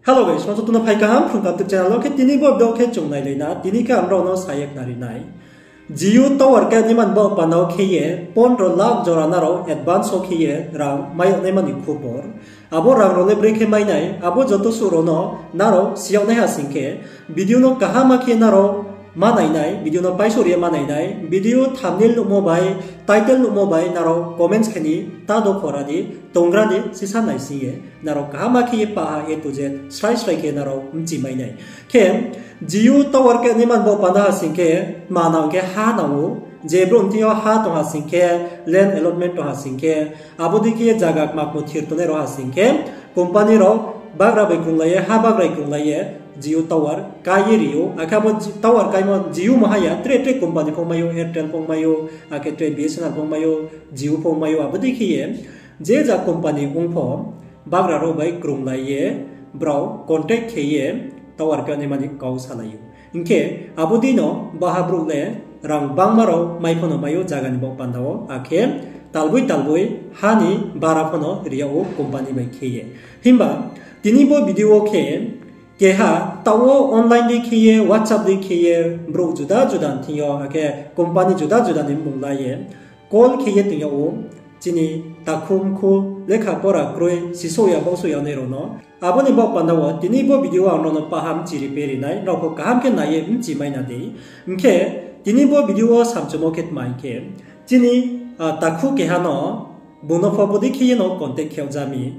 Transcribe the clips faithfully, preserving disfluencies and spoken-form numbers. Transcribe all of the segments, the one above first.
Hello guys, songso tuno phai kaham Phrung Kha YouTube channel wo. Khe tini bo video khe chung nailai na, tini khe ang rao no sa ye khnari nai. Jio tower khe naima ni baoh panda wo khe ye pondro lakh jora nrao advance wo khe ye rang mai yag naima ni khupor. Abo rang rao le brekhe mai nai, abo joto suh rao no nrao si yag naiha sing khe, video no kaham khe nrao ma nai nai, video no paisouh ri ye ma nai nai, video thumbnail nuhmo bai, title nuhmo bai nrao comments khe ni ta do khora di, tonggra di, sisa naising ye nrao kaham khe ye pah ha A to Z srai srai khe nrao bchi mai nai. Khe Jio tower khe naima ni baoh panda ha sing khe, tma nang khe ha nang ou, je brouh ni thing yo ha tong ha sing khe, land allotment tong ha sing khe, abo dei khe ye zaga kma kmo thir tongnai rao ha sing khe, company rao bagra bai krunglai ye, ha bagra krunglai ye, Jio tower kai ye ri ou, akhe abo Ji-, tower kaimo Jio mo ha ya, tre tre company pho mai ou, Airtel pho mai ou, akhe tre B S N L pho mai ou, Jio pho mai ou, abo dei khe ye, je ja company ong pho, bagra rao bai krunglai ye, brao contact khe ye, tower khe naima ni kau salai ou. Hing khe, abo dei no baha brouh le rang bangma rao mai pho no mai ou zaga ni baoh panda wo, akhe talboi talboi ha ni bara pho no ri yag ou company bai khe ye. Himba, tini bo video wo khe, keha taoh wo online dei khe ye, WhatsApp dei khe ye, brouh juda juda ni thing yo, akhe company juda juda ni mmung la ye, call khe ye tong yag ou, chini takhu mkhu, lekha pora kroi, sisouh ya, baohsouh ya nai rao no. Abo ni baoh panda wo, tini bo video wo ang nrao no pah ha bchi ri pe ri nai, nrao pho kaham khe nai ye bchi mai na di. Hing khe, tini bo video wo samchumo khe tma hing khe, chini, ah, takhu keha no, bung no pho bodei khe ye no contact khe yag ja mi.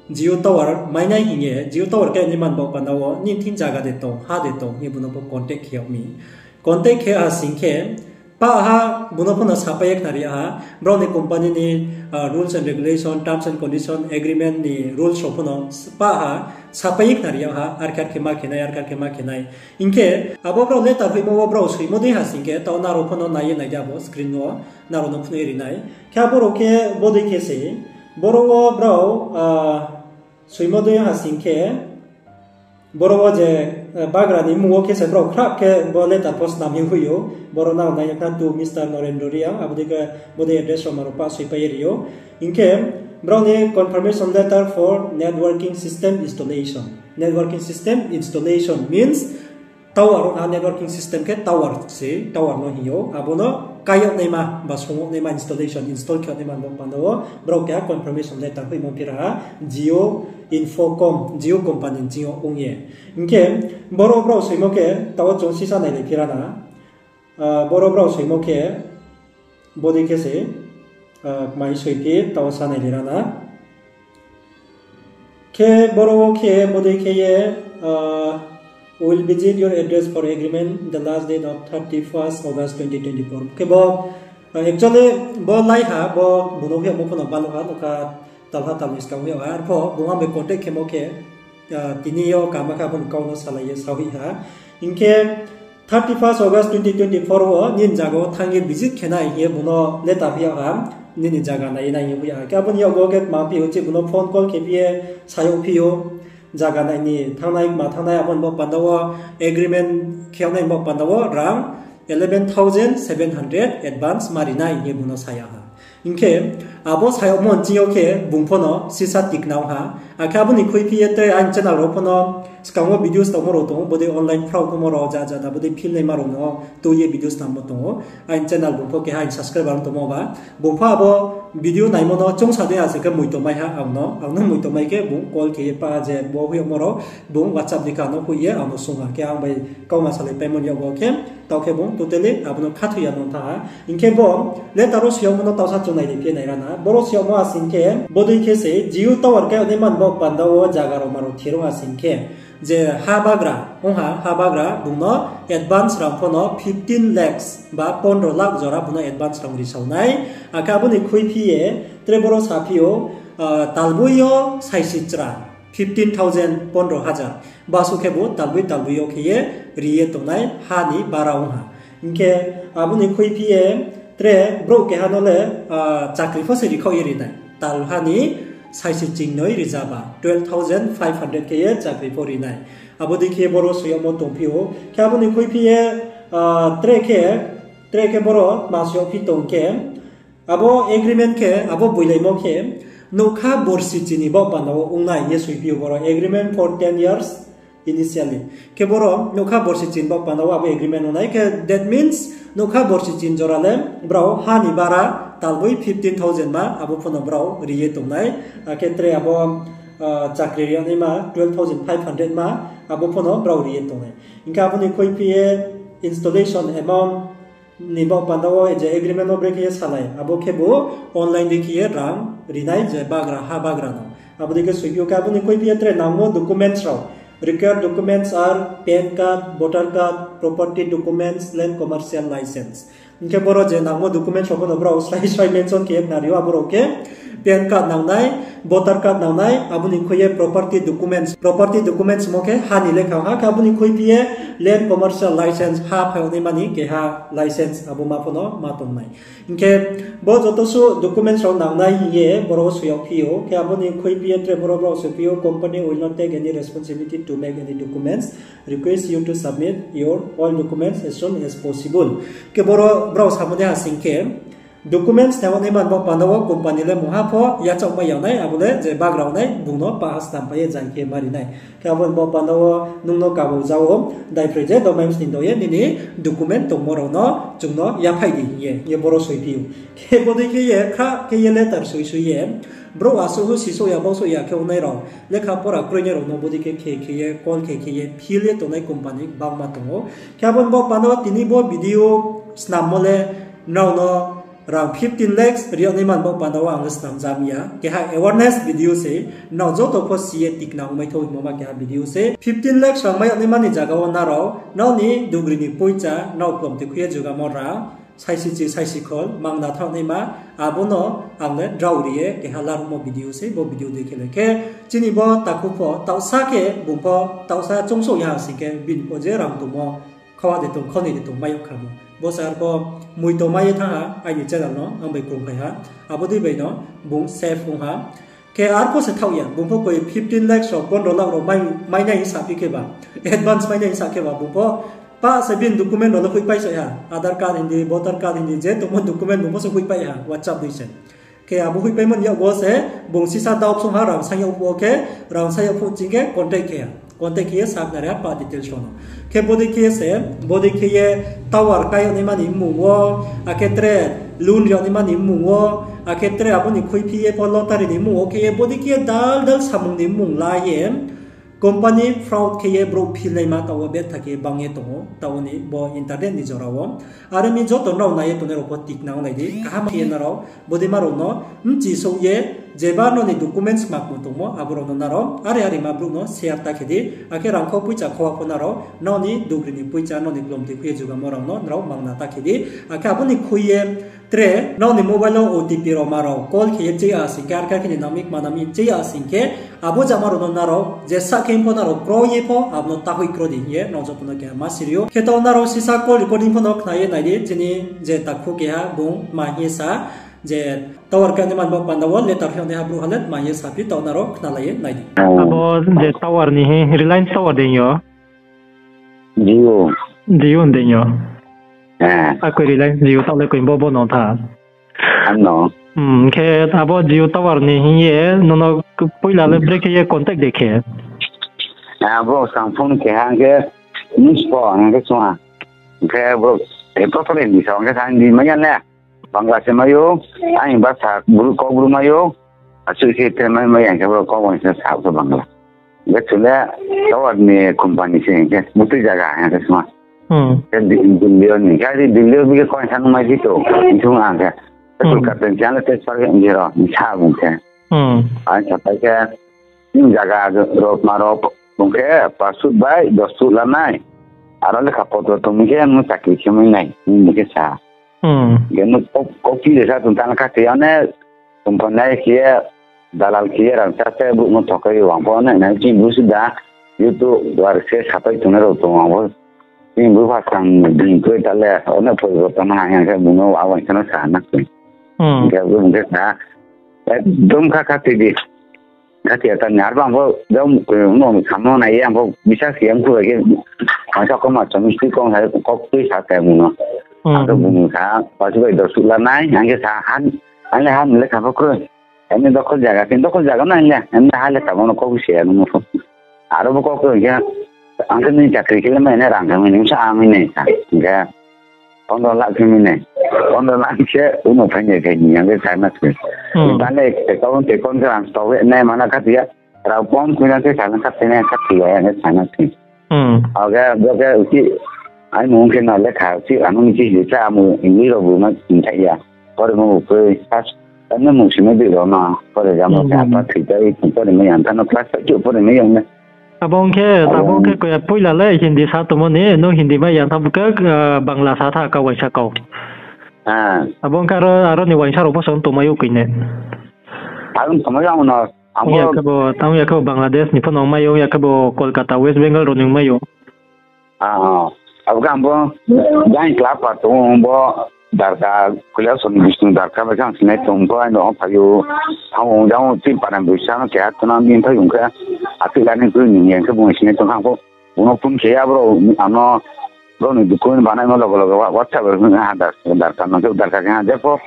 Jio tower mai nai hing ye, Jio tower khe naima ni baoh panda wo, nini thing zaga de tong, ha de tong, hing ye bung no pho contact khe yag mi. Contact khe ha sing khe, pah ha bung no pho no sapai ye khnari ha, brao ni company ni, ah, rules and regulation, terms and condition, agreement ni rules rao pho no pah ha, sapai ye khnari ha, arkhe arkhe ma khe nai, arkhe arkhe ma khe nai. Hing khe, abo brao letter hoihmo wo brao soimo dei ha sing khe, taoh nrao pho no nai ye nai di abo screen wo, nrao no phnuh ye ri nai. Khe abo rao khe bodei khe se, boro wo brao, ah, soimo dei ha sing khe, boro wo je, eh, bagra ni mmung wo khe se brao khrap khe bo letter pho snam ye hoih ou. Boro nrao nai ya khna to Mister Norendra Reang, abo dei khe bodei address rao ma rao pah soipai ye ri ou. Hing khe, brao ni confirmation letter for networking system installation. Networking system installation means tower ong ha, networking system khe tower se, tower no hing ou. Abo no kai yag naima, ba song yag naima installation, install khe yag naima ni baoh panda wo, brao keha confirmation letter hoihmo phira ha, Jio Infocomm, Jio company ni thing yo ong ye. Hing khe, boro brao soimo khe, taoh wo chung sisa nailai phira na. Ah, boro brao soimo khe, bodei khe se, ah, mai soi phi, taoh wo sa nailai ra na. Khe boro wo khe bodei khe ye, ah, will visit your address for agreement the last date of thirty-first August twenty twenty-four. Khe bo, ah, actually bo laiha bo bung no hoih yagmo pho no balo ha, nokha talha talnoi skang hoih yag ha. Arpho bung ang bai contact khemo khe, ah, tini yo kama khe abo ni kau no salai ye sa hoih ha. Hing khe thirty-first August twenty twenty-four wo nini zaga wo thanng ye visit khe nai hing ye bung no letter hoih yag ha, nini zaga nai ye nai hing ye hoih yag ha. Khe abo ni yakgu wo khe tma phi ou, chini bung no phone call khe phi ye sa yag phi ou, zaga nai ni thanngnai, ma thanngnai, abo ni baoh panda wo agreement khe yag nai ni baoh panda wo rang eleven thousand seven hundred advance ma ri nai hing ye bung no sa yag ha. Hing khe, abo sa yagmo ni ching yo khe bung pho no sisa tikna ong ha. Akhe abo ni khuiphi ye tre aini channel rao pho no skang wo videos tangmo rao tong ou, bodei online fraud ongmo rao ja ja da, bodei film naima rao no tui ye videos tangmo tong ou. Aini channel bung pho keha aini subscriber ong tongmo ba. Bung pho abo video naimo no choungsa dei ha se khe moito mai ha ang no. Ang no moito mai khe bung call khe ye pah ha je bo hoih yagmo rao, bung WhatsApp ni kha no hoih ye ang no sung ha. Khe ang bai kauma salai paimo ni yakgu wo khe, taoh khe bung totally abo no khathoi ya no thanng ha. Hing khe bo letter wo soi yagmo no taoh sa chung nailai phi ye nai ra na. Boro soi yagmo ha sing khe, bodei khe se Jio tower khe naima ni baoh panda wo zaga rao ma rao thir ong ha sing khe, je ha bagra ong ha, ha bagra bung no advance rang pho no fifteen lakhs ba pondro lakh jora bung no advance rang ri sao nai. Akhe abo ni khuiphi ye tre boro sa phi ou, ah, talboi yo saisi chra, fifteen thousand, pondro hajar. Basuh khe bo talboi talboi yo khe ye ri ye tongnai ha ni bara ong ha. Hing khe abo ni khuiphi ye tre brouh keha no le, ah, chakri pho se rikhaoh ye ri nai. Talha ni saisi chingnoi ri zaba, twelve thousand five hundred khe ye chakri pho ri nai. Abo dei khe boro soi yagmo tongphi ou. Khe abo ni khuiphi ye, ah, tre khe, tre khe boro ma soi yagphi tong khe, abo agreement khe, abo boilaimo khe, Nougkha borsi chini baoh panda wo ong nai hing ye soiphi ou boro, agreement for ten years initially. Khe boro nougkha borsi chini baoh panda wo abo agreement ong nai. Khe that means nougkha borsi chini jora le brao ha ni bara talboi fifteen thousand ma, abo pho no brao ri ye tong nai. Akhe tre abo chakri ri yag naima twelve thousand five hundred ma, abo pho no brao ri ye tong nai. Hing khe abo ni khuiphi ye installation amount ni baoh panda wo je agreement wo brekhe ye salai, abo khebu online dei khe ye rang ri nai je bagra, ha bagra no. Abo dei khe soiphi ou. Khe abo ni khuiphi ye tre nangmo documents rao, required documents are PAN card, voter card, property documents, land commercial license. Hing khe boro je nangmo documents rao pho no brao slái slái mention khe ye khnari ou, abo rao khe PAN card nang nai, voter card nang nai, abo ni khui ye property documents, property documents mo khe ha ni lekha ha, khe abo ni khuiphi ye land commercial license, ha phai yag naima ni keha license, abo ma pho no ma tong nai. Hing khe bo joto suh documents rao nang nai hing ye boro wo soi yagphi ou. Khe abo ni khuiphi ye tre boro brao soiphi ou, company will not take any responsibility to make any documents, request you to submit your all documents as soon as possible. Khe boro brao samo dei ha sing khe, documents nai yag naima ni baoh panda wo company le mungha pho yachaoh mai yag nai, abo le je bagra ong nai bung no paha stamp pai ye jai khe ma ri nai. Khe abo ni baoh panda wo nung no kabo za ou, daiphre je domains ni do ye nini document tongmo rao no chung no yaphaih di hing ye, hing ye boro soiphi ou. Khe bodei khe ye kha khe ye letter soi soi ye, brouh asuh hu sisouh ya, bausouh ya khe ongnai rao, lekha pora kroinai rao no bodei khe khe khe ye, call khe khe ye, phil ye tongnai company gbangma tong ou. Khe abo ni baoh panda wo tini bo video snammo le nrao no rang fifteen lakhs ri yag naima ni baoh panda wo ang le snam ja mi ya. Keha awareness video se, nrao joto pho si ye tikna ongmai thou hingmo ma keha video se. Fifteen lakhs rang mai yag naima ni zaga wo nrao, nrao ni dugri ni poicha, nrao klom ti khui ye jugamo rang, saisi chi, saisi khol, mangna thanng naima, abo no ang le drao ri ye keha laruhmo video se, bo video dei khe le khe, chini bo takhu pho, taohsa khe bung pho, taohsa choungsouh ya sing khe, bini pho je rang tongmo, khawa de tong, khaunoi de tong, mai yag khamo. Bo se arpho moito mai ye thanng ha, aini channel no, ang bai krungphai ha. Abo dei bai no, bung safe ong ha. Khe arpho se thaoh ya, bung pho koi fifteen lakhs rao, pondro lakh rao mai, mai nai hing saphi khe ba, advance mai nai hing sa khe ba, bung pho pa se bini document rao le hoihpai sai ha, Aadhaar card hing di, voter card hing di, je tongmo document bung pho se hoihpai ha, WhatsApp dei se. Khe abo hoihpaimo ni yak wo se, bung sisa dao song ha rang sa yag phuh wo khe, rang sa yag phuh ching khe contact khe ha. Contact khe ye sakhnari ha pa details rao no. Khe bodei khe ye se, bodei khe ye tower kai yag naima ni mmung wo, akhe tre loan ri yag naima ni mmung wo, akhe tre abo ni khuiphi ye pho lottery ni mmung wo khe ye bodei khe ye dal dal samung ni mmung la ye, company fraud khe ye brouh phil naima taoh wo betha khe bang ye tong ou, taoh wo ni bo internet ni jora wo. Are mi joto nrao nai ye tongnai rao pho tikna ong nai di, kaham khe ye nrao, bodeima rao no, bchi souh ye, jeba nrao ni documents makmo tongmo, abo rao no nrao, are are ma brouh no share ta khe di, akhe rangkhau poicha khawa pho nrao, nrao ni dugri ni poicha, nrao ni klom ti khui ye jugamo rao no, nrao mangna ta khe di, akhe abo ni khui ye, tre, nrao ni mobile wo O T P rao ma rao, call khe ye chei ya sing khe, arkha khe ni nami kma nami chei ya sing khe, abo jama rao no nrao, je sa khe pho nrao, kro ye pho, abo no ta hoih kro di hing ye, nrao joto no keha ma siri ou. Khe taoh nrao sisa call recording pho no khna ye nai di, chini je takhu keha bung ma hing ye sa, je tower kai yag naima ni baoh panda wo letter hoih yag naiha brouhha le ma hing ye saphi, taoh nrao khnalai ye nai di. Abo je tower ni hing, Reliance Tower dei yo? Jio. Jio dei yo? Akoi Reliance Jio taoh le koi bo, bo no tha. Ano. Khe abo Jio Tower ni hing ye, nono poila le brekhe ye contact de khe? Abo sang phone khe ha khe, miss call ha khe sung ha. Khe bo, e, totally ni sa, khe sa di mai ya le. Bangla se mai ou, aini basa Bru, Kokbru mai ou, asuh se tre mai, mai ya khe bo Kokbru se sa khe Bangla. Khe chung le tower ni company se hing khe, butui zaga hing khe sma. Khe Di-, Delhi ni, khe Delhi bi khe koi sa nung mai si to, sung ang khe. Khe Kolkata ni chang le transfer khe nung khe ro, sa bung khe. Ang sapai khe, zaga rao ma rao bung khe, pass foot bai dos foot la nai. Aro lekha potro tong mi khe, nung chakri khe mai nai, bung khe sa. Khe nung kok-, kokpi le sa tong tang kha te yane, company nai khe ye, dalal khe ye rang chá se brouh no thokai ou, ang pho nai nai chini bru suda, YouTube war se sapai tongnai rao tong ang pho. Chini bru pha sang bini kroi ta le, one poriborton ha yang khe bung no awaing sa no sa na khe. Hing khe bung khe sa, ekdom kha kha tui di. Kha tui ya ta ni arba ang pho, jom, no samo nai ye ang pho bisas khe ang phu bai khe, ang sa koma chom sti kong sa kok tui sa khe bung no. Ang khe bung sa, pasu bai dos foot la nai, ang khe sa, han, ang le han le kha pho kroi. Emni dokhol zaga, khe dokhol zaga no hing ya, emni ha le tamo no kau se ya no mo. Aro bo kau khe hing khe, ang khe nini chakri khe le mai nai rang khe mai nai sa ami nai sa. Hing khe, pondro lakh khe mi nai. Pondro lakh khe uno phai nai khe ni ang khe sa na khe. Hmm. Tale te kau te kon khe ang stau nai mana kha tiya. Rao pom khe na khe sa na kha te nai kha tiya ang khe sa na khe. Hmm. Oke, oke, uchi, ai mung khe na lekha, uchi, ano ni chi le cha, amu, English rao bu ma, thai ya. Pore mo bu khe, first, ano mung simi bi rao na, pore ya mo khe, Hmm. apa, thai chai, pore mo yang, tano class five chu pore mo yang na. Abo ong khe, abo abo ong khe koya poila le Hindi sa tongmo ni, no Hindi mai ya tha bu khe, ah, Bangla sa tha ka waisa kau. Ah. Abo ong khe aro, aro ni waisa rao pho song tongmai ou koi ne. Ang tongmai ya no, ang Ong ya bo khe bo, tang ya khe bo Bangladesh ni pho no ong mai ou, ya khe bo Kolkata, West Bengal rao ni ong mai ou. Ah, abo khe ang bo, jang kla pa tong bo, Darka, Kailasor ni Bishnu Darka bai khe ang sinai tong bo, ang no phai ou, ang ong jang ti paran bo sa no keha tona din phai ong khe, ati la ni kru ni yang khe bo sinai tong ang bo, uno phone khe ya bro, ano, bro ni document banai mo logo logo wa-, WhatsApp bai ha Dar-, Darka no khe Darka khe ha, jepho,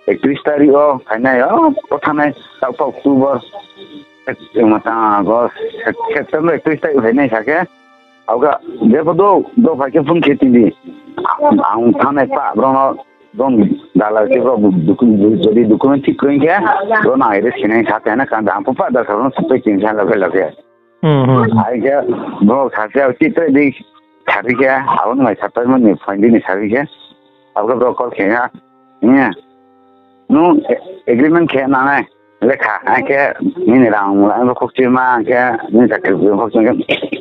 ekris tarik o, phainai, o, o thanai, taoh taoh October, Sep-, ma tang August, Sep-, September ekris tarik phainai sa khe, Abo khe, jepho do, do phai khe phone khe tini. Ang thanai pa, bro no, bro ni dalal khe bro, docu-, jodi document thik kroi khe, bro no arrest khe nai sa khe na, kanda ang pho pa dalal no sapai tini sa lage lage. Hmm, hmm. Ai khe, bro sa khe, uchi tre di, sari khe, abo no mai sapai mo ni, phone di ni sari khe. Abo khe bro call khe ha. Hing ye. Nung agreement khe nangnai. Lekha, ang khe nini rang, ang bo khokchima, ang khe nini chakri bo khokchima khe.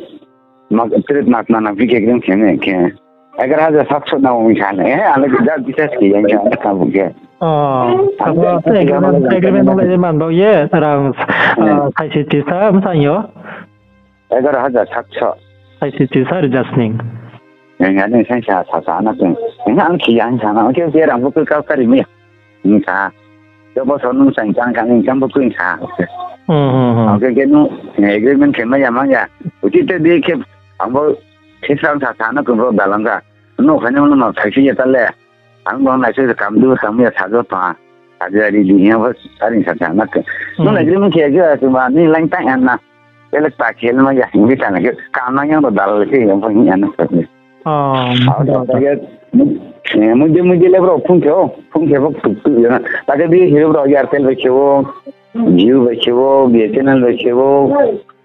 Ma, trip mat mana bike krim khe ne khe. Egar hajar satso na ong kha ne. Eh, ang le ja bisas khe yang khe, ang khe bu khe. Oh, abo agreement, agreement no le man bao ye, rang, ah, saisi tisa, msang yo. Egar hajar satso. Saisi tisa rja sning. Nang ani saisa sasa na tong. Nang ang khe yang sa na, ang khe rang bo kau kari mi. Nung sa. Khe bo so nung sa, ang khe ang khe bo kau sa. Hmm, hmm, hmm. Ang khe khe nung agreement khe mai ya mang ya. Uchi te di khe ang bo khe sa sa na tong bro dalang kha. Nung kha ni nung ma phai si ya ta le. Ang bo nai se kam du kam ya sa jo pa. Sa ja ri di ya bo ari sa sa na khe. Nung agreement khe ya khe ma ni lang ta ya na. Khe le ta khe ma ya hing bi ta na khe. Kam na yang ro dal khe yang bo ni ya na khe. Oh, abo da, da. Khe, eh, mui de mui de le bro phone khe o. Phone khe bo tuk tuk ya na. Ta khe bi khe bro Airtel bai khe o. Jio bai khe o, B S N L bai khe o.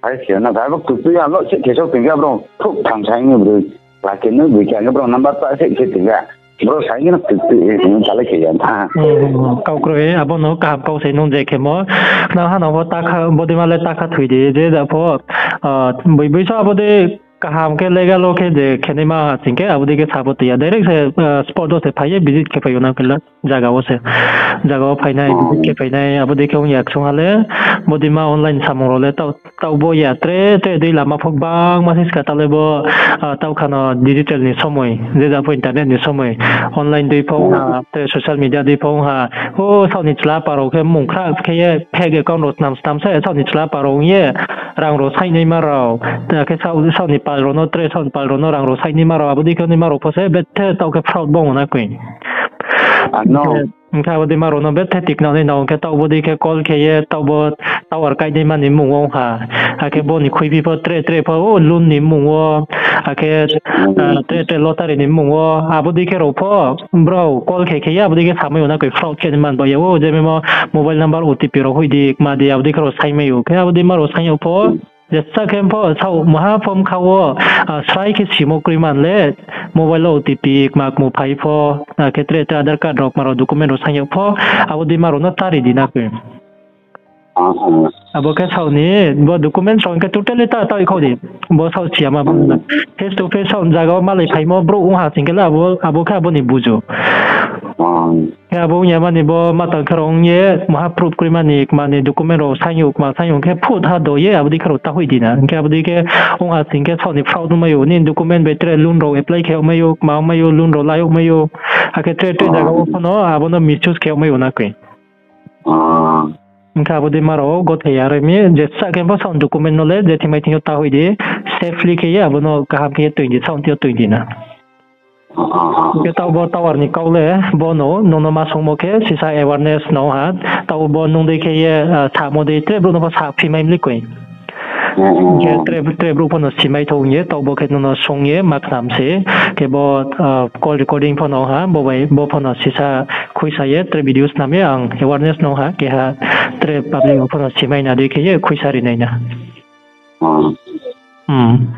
Ai khe na ba bo tuk tuk ya lo se khe so khe bro. Thuk tham sai ni bro. Lake no bui khe ang bro number pa se khe tiga. Bro sai no tuk tuk e, hmm, chala khe ya tha. Hmm, kau kroi, abo no kaham kau se nung je khe mo. Khna ha no bo ta kha, bodei ma le ta kha thoi di, je da pho, ah, bui bui so abo de kaham khe legal o khe je khe nai ma ha sing khe, abo de khe sa bo tui ya. Direct se, ah, spot o se phai ye visit khe phai yo na khe la. Zaga wo se. Zaga wo phainai, visit khe phainai, abo dei khe ong ya ksung ha le, bodei ma online samung rao le taoh, taoh bo ya, tre, tre dei lama pho gbangma se ska taoh le bo, ah, taoh kha no digital ni somoi, je ja pho internet ni somoi, online dei pho ong ha, tre social media dei pho ong ha, o saoh ni chla pa rao khe mung khra khe ye fake account rao snam snam se, saoh ni chla pa rao ong ye, rang rao saih naima rao, ta khe saoh, saoh ni pal rao no, tre saoh ni pal rao no rang rao saih naima rao, abo dei khe naima rao pho se, bethe taoh khe fraud bo ong na koi. Hing khe abo dei ma rao no bethe tikna nai nao khe taoh bo dei khe call khe ye taoh bo tower kaih dei ma ni mmung wo ong ha. Akhe bo ni khuiphi pho tre tre pho, o, loan ni mmung wo, akhe, ah, tre tre lottery ni mmung wo, abo dei khe rao pho, brao call khe khe ye abo dei khe samai yo na koi fraud khe ni man ba ye, o, je memo mobile number O T P rao hoih di, kma di, abo dei khe rao saimai ou. Khe abo dei ma rao saing yag pho, jesa khe pho, saoh maha pho mkha wo, ah, srai khe simo kroi man le, mobile wo O T P kma kmo phai pho, akhe tre tre Aadhaar card rao, kma rao document rao saing yag pho, abo dei ma rao no tari di na koi. Abo khe saoh ni, bo document rao hing khe totally ta, ta khau di. Bo saoh si ya ma bo na. Face to face saoh zaga wo malai phaimo brouh ong ha sing khe le abo, abo khe abo ni buzu. Khe abo ong ya mani bo matang khe rao ong ye, maha proof kroi mani, kma ni document rao saing ou, kma saing ou khe phut ha do ye, abo dei khe rao ta hoih di na. Hing khe abo dei khe ong ha sing khe saoh ni fraud ongmai ou, nini document bai tre loan rao apply khe yagmai ou, kma ongmai ou, loan rao la yagmai ou. Akhe tre tre zaga wo pho no, abo no misuse khe yagmai ou na koi. Hing khe abo dei ma rao gothe ya ri mi, jesa khe pho saoh ni document no le, je thingmai thing yo ta hoih di, safely khe ye, abo no kaham khe ye toing di, saoh ni thing yo toing di na. Hing khe taoh bo tower ni kau le bo no nung no ma sungmo khe sisa awareness no ha, taoh bo nung dei khe ye, samo dei tre brouh no pho saphi mai mli koi. Hing khe tre, tre brouh pho no simai thou hing ye taoh bo khe nung no sung ye ma khnam se, khe bo call recording pho no ha, bo bai bo pho no sisa khuisa ye tre video snam ye ang awareness no ha, keha tre public pho no simai na dei khe ye khuisa ri nai na. Hmm.